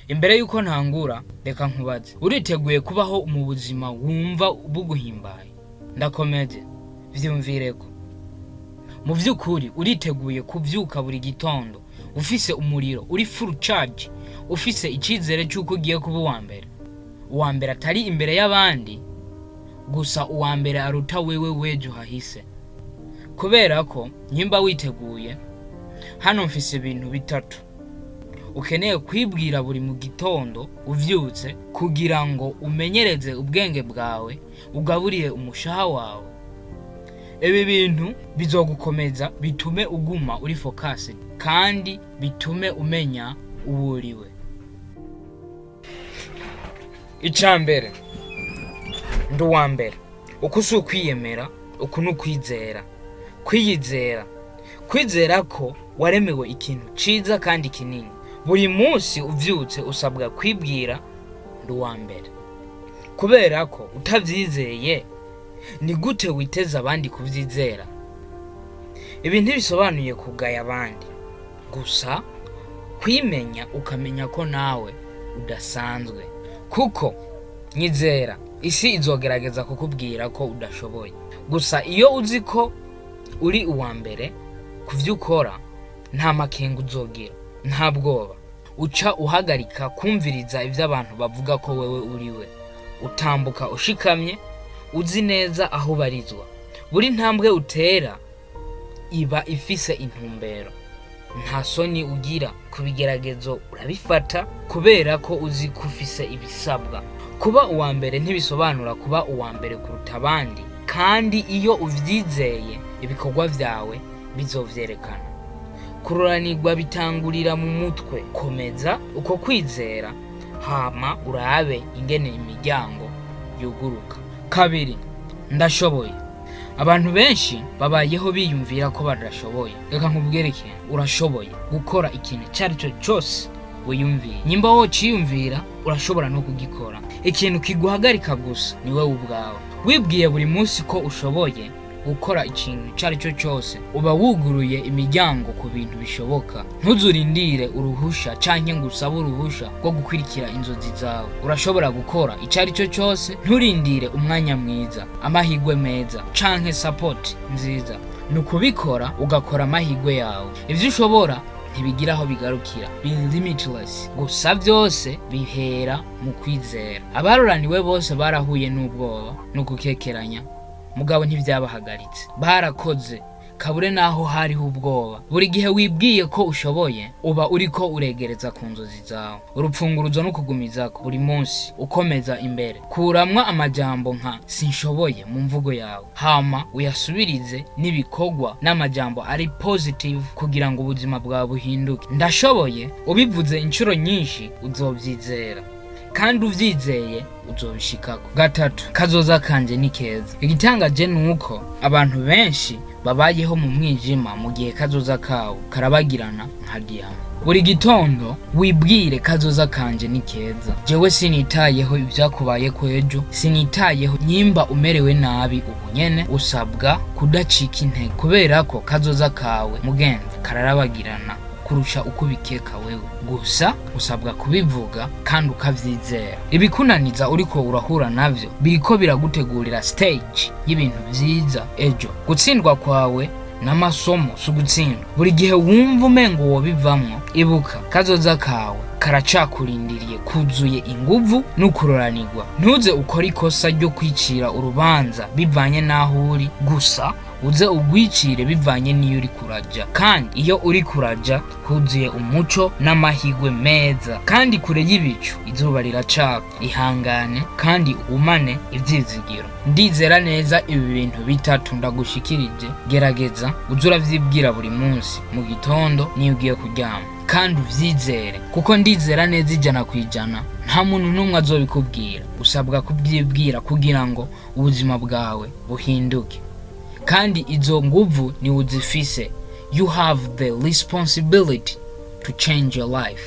Imbere y'uko ntangura, reka nkubaze: uriteguye kubaho mu buzima wumva buguhimbaye? Ndakomeje, vyumvireko. Mu vy'ukuri uriteguye kuvyuka buri gitondo ufise umuriro, uri full charge, ufise icizere c'uko ugiye kuba uwa mbere? Uwa mbere atari imbere y'abandi gusa, uwa mbere aruta wewe w'ejo hahise. Kubera ko nyimba witeguye, hano mfise ibintu bitatu ukeneye kwibwira buri mu gitondo uvyutse, kugira ngo umenyereze ubwenge bwawe, ugaburire umushaha wawe. Ibi bintu bizogukomeza, bitume uguma uri focused kandi bitume umenya uwo uriwe. Ica mbere: ndi uwa mbere. Uku si ukwiyemera, uku ni ukwizera. Kwiyizera, kwizera ko waremewe ikintu ciza kandi kinini. Buri munsi uvyutse usabwa kwibwira: ndi uwa mbere. Kubera ko utavyizeye, ni gute witeza abandi kuvyizera? Ibi ntibisobanuye kugaya abandi gusa, kwimenya, ukamenya ko nawe udasanzwe. Kuko nyizera, isi izogerageza kukubwira ko udashoboye. Gusa iyo uzi ko uri uwa mbere ku vyo ukora, nta makenga uzogira, nta bwoba. Uca uhagarika kumviriza ivyo abantu bavuga ko wewe uriwe. Utambuka ushikamye, uzi neza aho ubarizwa. Buri ntambwe utera iba ifise intumbero. Nta soni ugira ku bigeragezo, urabifata kubera ko uzi ko ufise ibisabwa. Kuba uwa mbere ntibisobanura kuba uwa mbere kuruta abandi, kandi iyo uvyizeye, ibikorwa vyawe bizovyerekana. Kuroranirwa bitangurira mu mutwe. Komeza uko kwizera, hama urabe ingene imiryango yuguruka. Kabiri: ndashoboye. Abantu benshi babayeho biyumvira ko badashoboye. Reka nkubwire ikintu: urashoboye gukora ikintu icyo ari cyo cyose wiyumviye. Nyimba wociyumvira, urashobora no kugikora. Ikintu kiguhagarika gusa ni wowe ubwawe. Wibwiye buri munsi ko ushoboye gukora ikintu icyo ari cyo cyose, uba wuguruye imiryango ku bintu bishoboka. Ntuzurindire uruhusha canke ngo usabe uruhusha rwo gukurikira inzozi zawe. Urashobora gukora icyo ari cyo cyose. Nturindire umwanya mwiza, amahirwe meza canke support nziza. Ni ukubikora, ugakora amahirwe yawe. Ivyo ushobora ntibigira aho bigarukira, be limitless. Gusa byose bihera mu kwizera. Abaroraniwe bose barahuye n'ubwoba no gukekeranya, mugabo ntibyabahagaritse. Barakoze kabure naho hariho ubwoba. Buri gihe wibwiye ko ushoboye, uba uriko uregereza ku nzozi zawe. Urupfunguruzo no kugumizako buri munsi, ukomeza imbere. Kuramwa amajambo nka "sinshoboye" mu mvugo yawe, hama uyasubirize n'ibikorwa n'amajambo ari positive, kugira ngo ubuzima bwawe buhinduke. "Ndashoboye" ubivuze inshuro nyinshi, uzovyizera, kandi uvyizeye uzobishikako. Gatatu: kazoza kanje ni keza. Igitangaje ni uko abantu benshi babayeho mu mwijima mu gihe kazoza kabo karabagirana nka diyama. Buri gitondo wibwire: kazoza kanje ni keza. Jewe sinitayeho ibyakubayeko ejo, sinitayeho nyimba umerewe nabi ubu nyene, usabwa kudacika intege, kubera ko kazoza kawe, mugenzi, kararabagirana kurusha uko ubikeka wewe. Gusa usabwa kubivuga kandi ukavyizera. Ibikunaniza uriko urahura navyo biriko biragutegurira stage y'ibintu vyiza ejo. Gutsindwa kwawe n'amasomo, si ugutsindwa. Buri gihe wumva umengo wobivamwo, ibuka kazoza kawe karacakurindiriye, kuzuye inguvu n'ukuroranirwa. Ntuze ukore ikosa ryo kwicira urubanza bivanye n'aho uri gusa, uze ugwicire bivanye n'iyo uri kuraja. Kandi iyo uri kuraja huzuye umuco n'amahirwe meza, kandi kure y'ibicu izuba riracaka. Ihangane kandi ugumane ivyizigiro. Ndizera neza ibi bintu bitatu ndagushikirije, gerageza uze uravyibwira buri munsi mu gitondo niyo ugiye kuryama, kandi uvyizere, kuko ndizera neza 100% nta muntu n'umwe azobikubwira. Usabwa kubyibwira kugira ngo ubuzima bwawe buhinduke. Kandi izo nguvu ni uzifise. You have the responsibility to change your life.